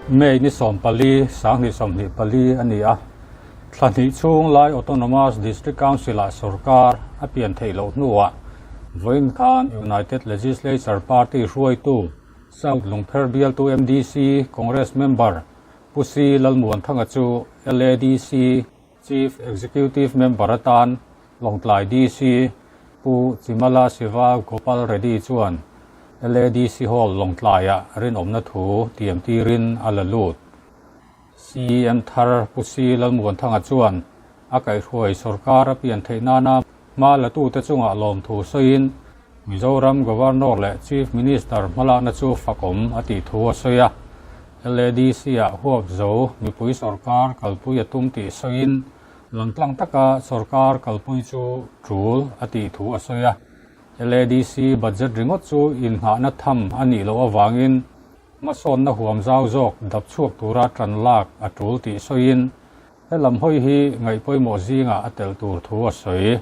May ni 14, 2024 a ni a, thla hnih chhung lai Autonomous District Council-ah sorkar a pian theih loh hnuah vawiin khan United Legislature Party hruaitu South Lungpher bialtu MDC Congress member Pu Si Lalmuanthanga chu LADC Chief Executive Member atan Lawngtlai DC Pu Chimala Siva Gopal Reddy chuan LADC Hall Lawngtlaiah rinawmna thu tiam tirin a la lut. CEM thar Pu Si Lalmuanthanga chuan a kaihhruai sorkar a pian theih nana hma latute chungah lawmthu sawiin Mizoram Governor leh Chief Minister hmalakna chu fakawm a tih thu a sawi a. LADC-ah huap zo mipui sorkar kalpui a tum tih sawiin langtlang taka sorkar kalpui chu tul a tih thu a sawi a. LADC budget ringawt chu inngahna tham a nih loh avangin hmasawnna huam zau zawk dap chhuak tura tan lak a tul tih sawiin he lam hawi hi ngaihpawimawh zingah a tel tur thu a sawi.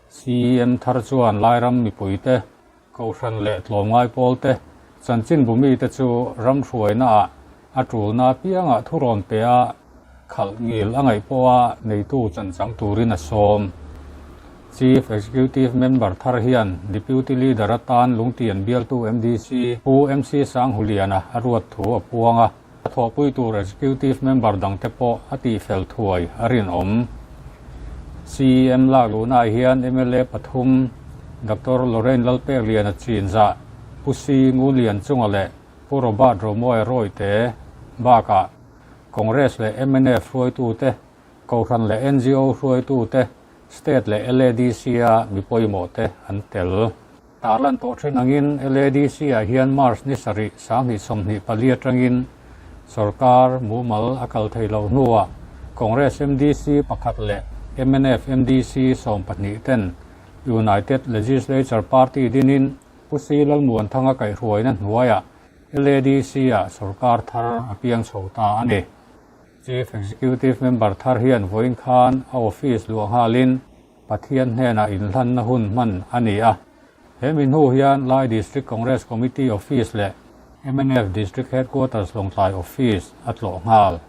CEM thar chuan Lairam mipuite, Kohhran leh tlawmngai pawlte, chanchinbu mite chu ram hruainaah a tulna apiangah thurawn pe a, khalh ngil a ngaih pawha neitu chanchang turin a sawm. Chief Executive Member thar hian Deputy Leader atan Lungtian bialtu MDC Pu MC Sanghuliana a ruat thu a puang a. A thawhpui tur Executive Member dangte pawh a tihfel thuai a rinawm. CEM lak luhnaah hian mla pathum Doctor Lorraine Lalpekliana Chinzah, Pu Si Ngulian Chunga leh Pu Robert Romawia Rawite bakah Congress leh mnf hruaitute, Kohhran leh NGO hruaitute, State leh LADC-a mi pawimawhte an tel. Tarlan tawh thin angin LADC-ah hian March ni sarih 2024 atangin sorkar mumal a kal thei loh hnuah Congress MDC pakhat leh mnf MDC 12 ten United Legislature Party dinin Pu Si Lalmuanthanga kaihhruaina hnuaiah LADC-ah sorkar thar a piang chho ta a ni. Chief Executive Member thar hian vawiin khan a office luah nghalin Pathian hnenah inhlanna hun hman a ni a. He mi hnu hian Lai District Congress Committee Office leh mnf District Headquarters Lawngtlai Office a tlawh nghal.